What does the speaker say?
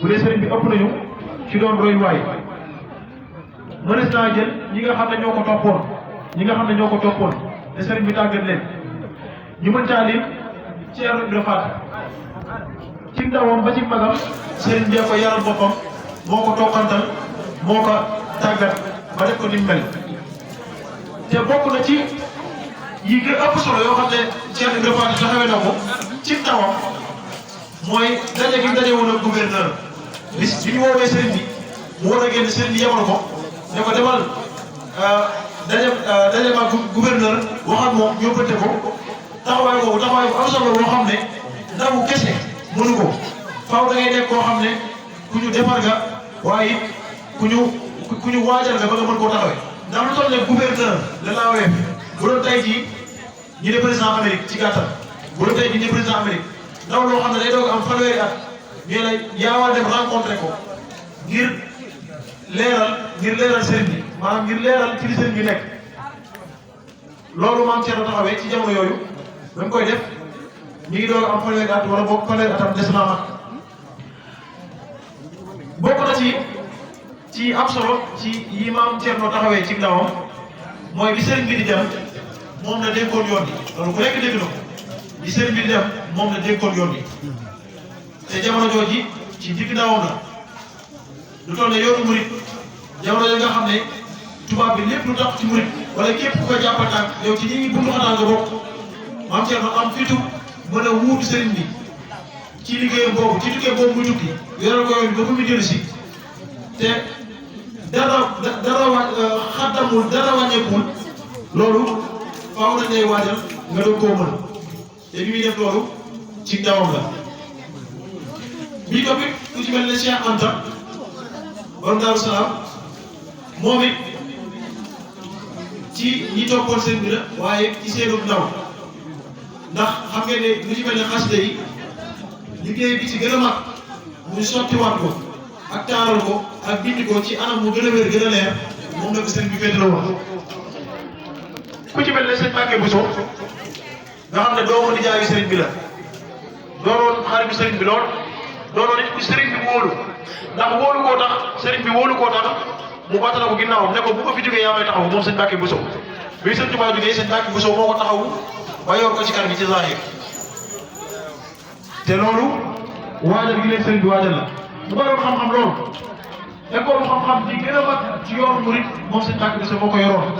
bu dee sëriñ bi ëpp nañu ci doon roy waay mënees naa jël ñi nga xam ne ñoo ko toppoon te sëriñ bi tàggat leen ñu mën caa lim Ceerno Ibra Faati ci ndawam ba ci magam sëriñ bee ko yaral boppam moo ko tokkantal moo ko tàggat ba def ko ni mel te bokk na ci yi gën ëpp solo yoo xam ne Ceerno Ibra Faati taxawee na ko ci ndawam mooy daje gi daje woon ak gouverneur bi ñu woowee sëriñ bi mu war a génn sëriñ bi yemal ko ne ko demal daje ma gouverneur wax ak moom yóbbante ko taxawaay boobu taxawaay bu am solo boo xam ne ndawu kese mënu ko faaw da ngay nekk koo xam ne ku ñu defar nga waaye it ku ñu waajal nga ba nga mën koo taxawee ndax lu toll ne gouverneur de l'AOF bu doon tey jii ñu ne président Amérique ci gàttal bu doon tey jii ñu ne président Amérique ndaw loo xam ne day doog am fanweeri at ñu ne yaa war dem rencontré ko ngir leeral sëriñ bi maanaam ngir leeral ci li sëriñ bi nekk loolu maam Thierno taxawee ci jamono yooyu da nga koy def ñu ngi doog am fanweeri at wala boog fanweeri atam des naa mat bokk na ci am solo ci yi maam Thierno taxawee ci ndawam mooy bi sëriñ bi di dem moom la dénkoon yoon bi loolu ku nekk dégg na ko bi sëriñ bi di dem moom la dénkoon yoon bi te jamono jooji ci digg ndawam la lu toll ne yoonu murit jamono yi nga xam ne tubaab bi lépp lu tax ci murit wala képp ku ko jàppal tànk yow ci ñi bundu xataa nga bokk maam Thierno am fitu mën a wuutu sëriñ bi ci liggéeyam boobu ci tukkee boobu muy tukki yoral ko yoon bi ba fu muy dellu si te dara xaddamul dara wàññeekuwul loolu faaw nañ lay waajal nga doon koo mën te bi muy def loolu ci ndawam la bii toppit ku ci mel ne Cheikh Anta borom Daaru Salaam moom it ci ñi toppoon seen bi la waaye ci seenu ndaw ndax xam ngeen ne lu ci mel ne xasida yi liggéey bi ci gën a mag muy sottiwaat ko ak taaral ko ak bind ko ci anam mu gën a wér gën a leer moom la ko sëriñ bi féete la woon ku ci mel ne sëñ Mbàkke Buso nga xam ne doomu nijaayu sëriñ bi la doonoon xaritu sëriñ bi lool doonoon it ku sëriñ bi wóolu ndax wóolu koo tax sëriñ bi wóolu koo tax mu bàttala ko ginnaawam ne ko bu ko fi jógee yaa may taxaw moom sëñ Mbàkke Buso bi sëñ Tuubaa jógee sëñ Mbàkke Buso moo ko taxawu ba yor ko ci kar gi ci zahir te loolu waajal gi leen sëriñ bi waajal la bu baroon xam-xam loolu école xam-xam bi gën a mag ci yoonu murit moom sëñ Mbàkke Buso moo ko yoroon